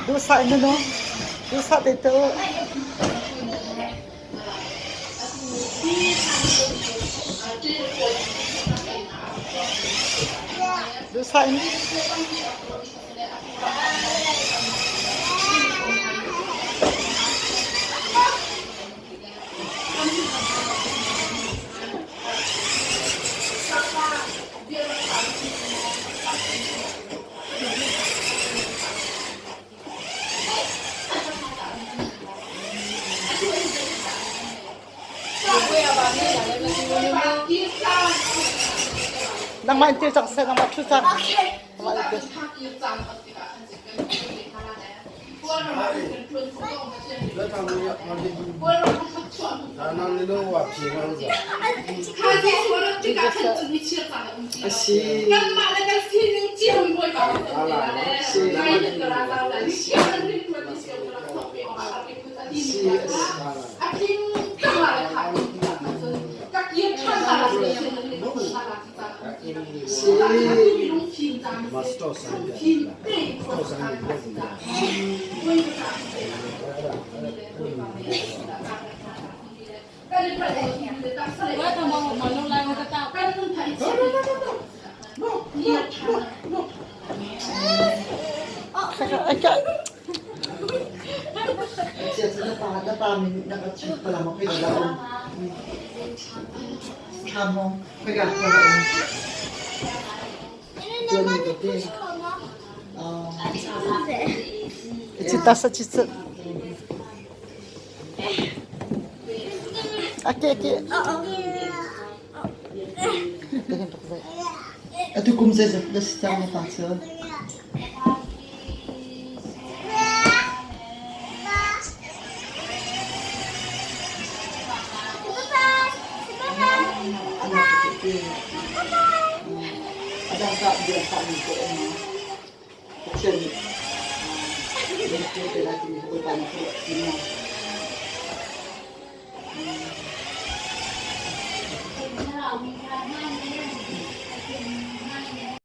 Duhsah in na nung. Duhsah te tu. Duhsah in. Nangmah in tir cang seh, nangmah ṭhu cang. Nangmah in tir. Atu kum zeizat na si cang na pa cu? A dang tah bia tah mi ka um. Pathian nih na te lai timi kha Bawipa nih ka ruah ti maw?